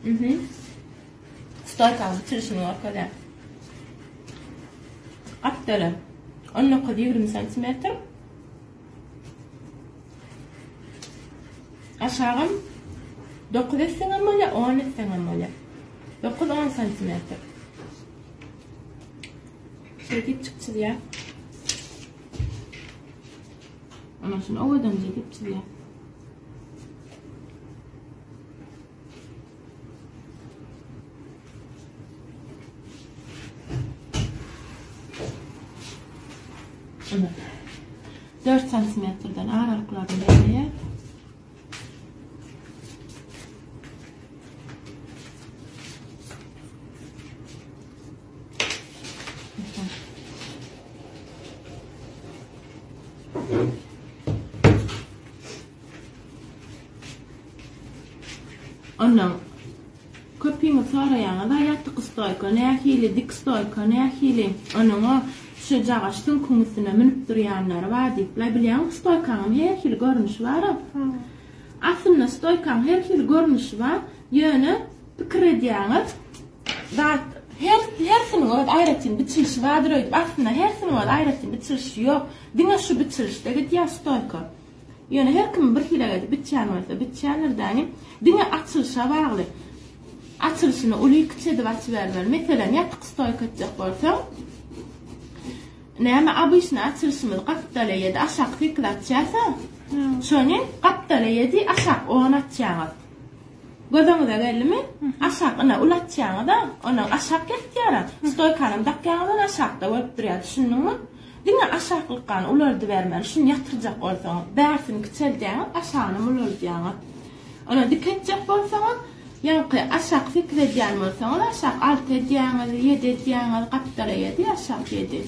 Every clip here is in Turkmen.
Mhm. Stoýkanyň biçilişini görkezýär. Gapdaly 19-20 santimetr. Aşagam 9 etseňem bolýar, 10 etseňem bolýar. 9-10 santimetr. Şeýdip çyk çyzýar. Ana şuny owadanca edip çyzýar. Şunu 4 santimetrden aralyklaryny belleýär. Ondan köpüňiz soraýaňyz-a ýatyk stoýka nähili, dik stoýka nähili, onuň-a şu jagaş süňküň üstüne münüp durýanlary bar diýip-le, bilýäňmi stoýkaňam her hili görnüşi bar-a. Aslynda stoýkaň her hili görnüşi bar, ýöne pikir edýäňiz, zat her hersiniň öz aýratyn biçilişi bardyr öýdüp, aslynda hersiniň öz aýratyn biçilişi ýok, diňe şu biçilişde gidýär stoýka. Ýöne her kim bir hile edip bitýän bolsa bitýändir däni. Diňe açylyşa bagly. Açylyşyny uly kiçi edip açybermeli. Meselem ýatyk stoýka etjek bolsaň näme obyçny açylyşymyz gapdala ýedi aşak sekiz açýasa şony gapdala ýedi aşak on açýaňyz. Göz öňüňize geldimi? Aşak ine uly açýaňyz-a, ondan aşak ýatýar-a. Stoýkanam dakýaňyz ony aşakda bolup durýar, düşündiňmi? Diňe aşaklykany ulaldybermeli, şuny ýatyrjak bolsaňyz. Bärsini kiçeldýäňiz, aşagynam ulaldýaňyz. Ony dikeltjek bolsaňyz, ýaňky aşak sekiz edýän bolsaňyz, aşak alty edýäňiz, ýedi edýäňiz, gapdala ýedi, aşak ýedi.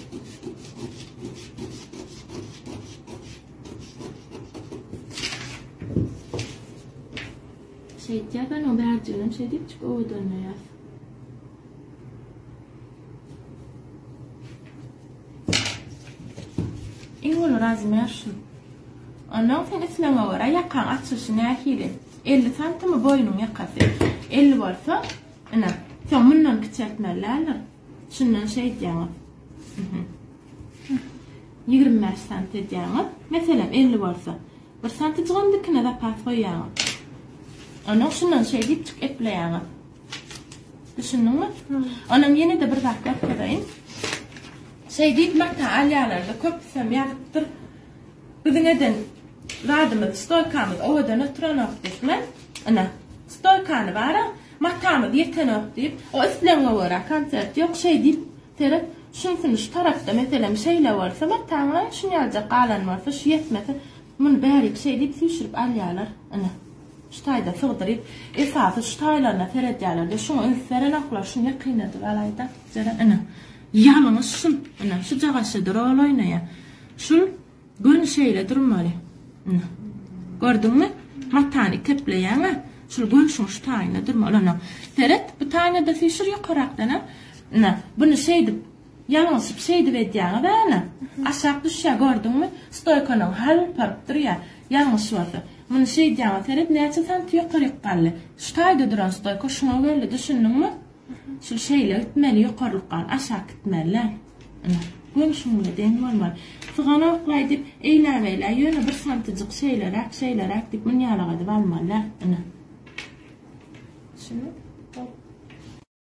Şeýtýäs onuň bärjiginem şeýdipjik owadanlaýas. Iň uly razmer şu. Ondan sen isleňe görä ýakaň açylyşy nähili? 50 santymy boýnuň ýakasy? 50 bolsa, ine, soň mundan kiçeltmeli däldir. Şundan şeýdýäňiz. 25 sant edýäňiz. Meselem, 50 bolsa, bir santijygam dikine zapas goýýaňyz. Ondan şundan şeýdipjik epleýäňiz. Düşündiňmi? Ondan ýene-de bir zat görkezeýin. Şeýdip mata alýarlar-da, köpüsem ýazypdyr. Biziň eden zadymyz, stoýkamyz owadan oturanok diýip. Ine, stoýkany bar-a, matamyz ýetenok diýip, o islegiňe görä konsert ýok, şeý diýip Seret, şunsunu şu tarapda, meselem, şeýle bolsa, mataňa şunýaljak galan bolsa, şu ýetmese, muny bärik şeý diýip süýşürip alýarlar. Ine, şu taýda sygdyryp, esasy şu taýlaryna seredýärler-de, şuňa üns berenoklar, şuny ýakynladyp alaý-da, Jeren, ine, ýalňyş şul, ine, şujagaşa-da rol oýnaýar. Şul Göni şeýle durmaly. Ine. Gördüňmi? Matany ikepleýäň-ä. Şul göni şuň şu taýynda durmaly. Ondan seret, bu taýyna-da süýşür ýokarakdan-a. Ine, buny şeýdip, ýalňyşyp şeýdip edýäňiz-ä ine. Aşak düşýär, gördüňmi? Stoýkanyň halparyp durýar. Ýalňyş bolsa. Muny şeýdýäňiz, seret, näçe santi ýokaryk galdy. Şu taýda duran stoýka şuňa geldi, düşündiňmi? Şul şeýle gitmeli, ýokarlykdan aşak gitmeli däl. Ine, göni şuň bilen deň bolmaly. Syganok-laý diýip, eýlä-beýlä ýöne bir santyjyk şeýleräk, şeýleräk diýip, munýalak edip almaly däl. Ine. Düşündiňmi?